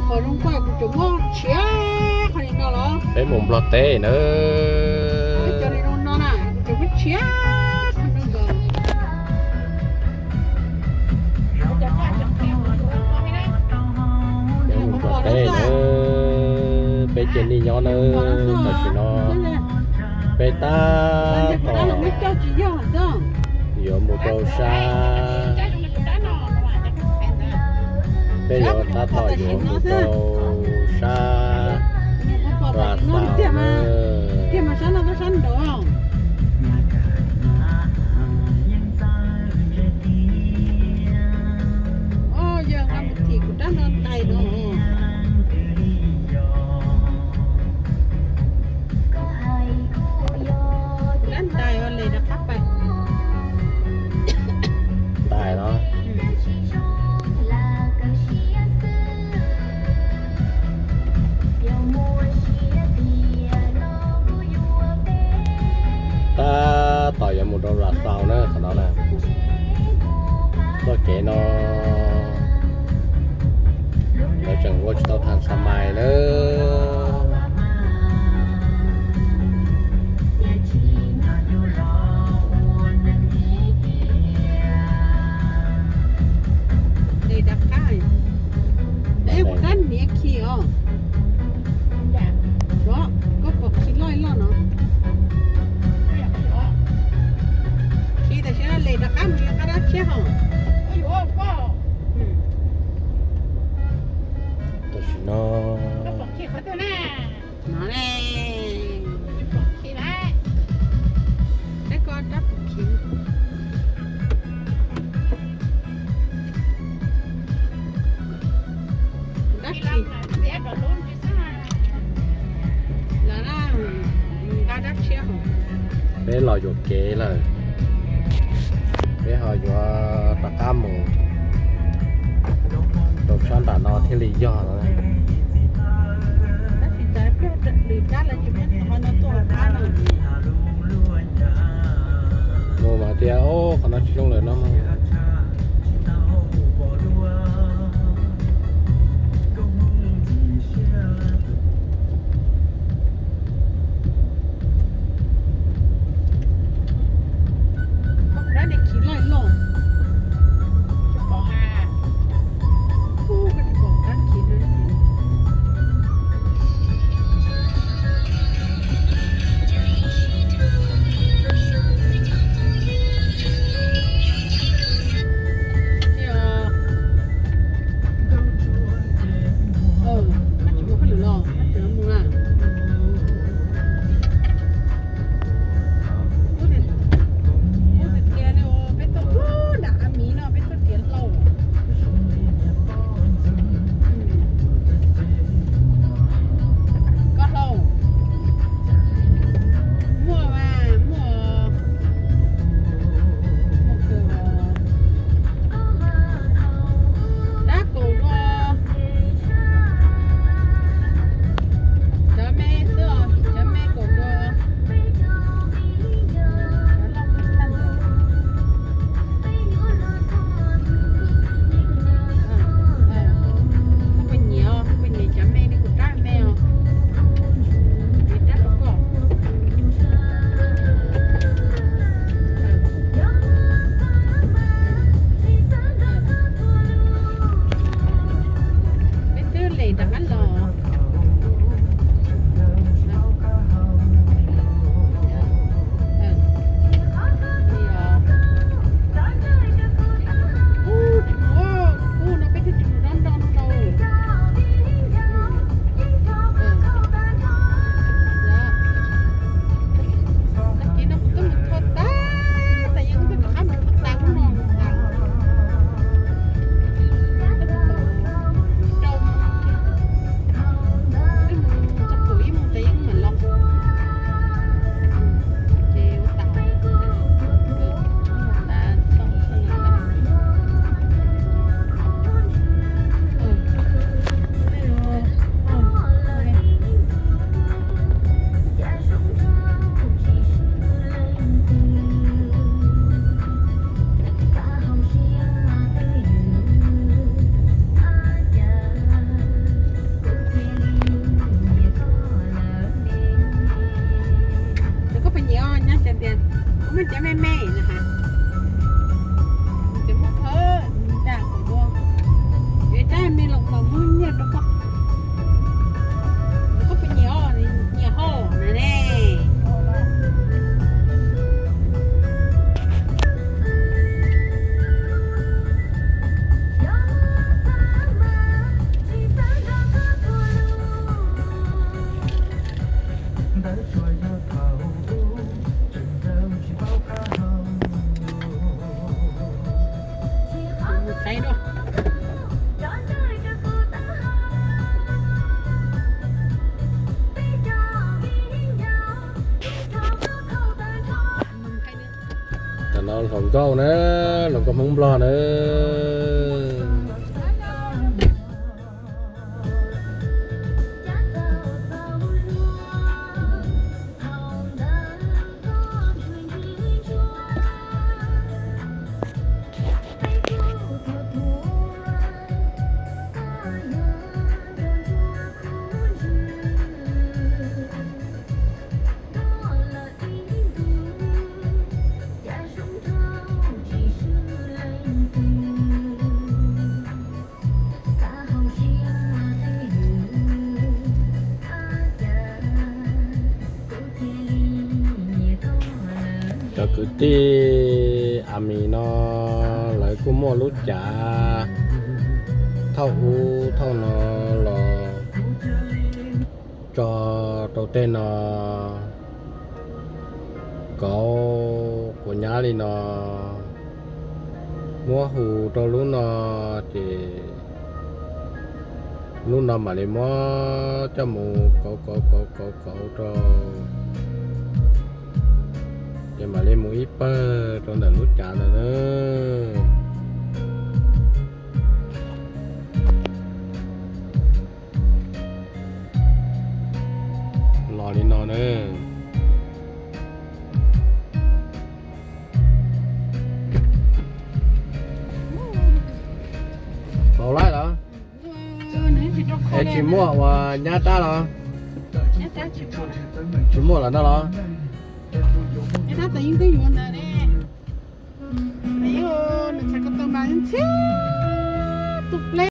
Qhov zoo koj kuv tseem muab tshiab qhov li no los? Peb mus Nplog teb na. Cov li no no na, kuv tseem muab tshiab qhov no nkaus. Peb mus Nplog teb na, peb cia nej nyob na, tam sim no peb tab tom yuav mus rau sab, peb yuav tab tom yuav mus rau sab Las Xaus na. Yog nqa mus thim kuv rab no ntais no. Kuv rab ntais os, les rov qab pais. Ntais los? Tab tom yuav mus rau Las Xaus na qhov no na. Txoj kev no lawv tseem ua tsis tau thas xa mais na. Tes rov qab, es kuv rab niam khi os. Koj pom khi loj loj no. Khi tam sim no les rov qab mus yuav qab dab tshiab hos. Tam sim no no ne, peb koj rab pom khi. Dab tsi? Los na, nqa dab tshiab hos. Peb los yuam kev lawm, peb ho yuav rov qab mus rau sab nram no thiaj li yog no. Tab sis cas pliag lwm rab lawv tsis muab qhov no tuaj hauv qab no. Mus mas tias, o, qhov no tsis zoo lawm no. Koj rab niag khi loj loj. Koj tsis pom rab khi no. Koj tsis mus hauj lwm los koj tseem mus na? Kuv tias li peb tuaj nram av miv no peb tuaj tiav hlau. Koj hlau, muaj mas muaj. Dab kaum dua. Cov me xwb os, cov me kaum dua. Koj puas nyiam os, koj puas nyiam cov me li kuv rab me os? Kuv rab rau koj. Peb twb les rov qab los. Kuv no peb twb tsis mus dob nroj no rau. Tag kis no kuv twb mus thoj tas, tas yeej twb rov qab mus thoj tas lub no tas. Cov me me na ha. Cov muab khawb ncaj kom dua. Yuav ib rab me los los muab nyiaj rau koj. Koj puas nyiam os, nyiam hauj na ne. Tam no hluas nkauj na, hluas nkauj Hmoob Nplog na. Cov kwv tij Amis no lawv kuj muaj lub cav thauj ub thauj no los tso rau tej no kauv quav nyab li no, muab hu rau lub no ces lub no mam li muab coj mus kauv kauv kauv kauv kauv rau, ces mam li mus ib pawg rau ntawm lub cav ntawd na. Los li no na. Pauv laib los? Es tsis muaj ua nyab rab los? Tsis muaj los no los? Tus ple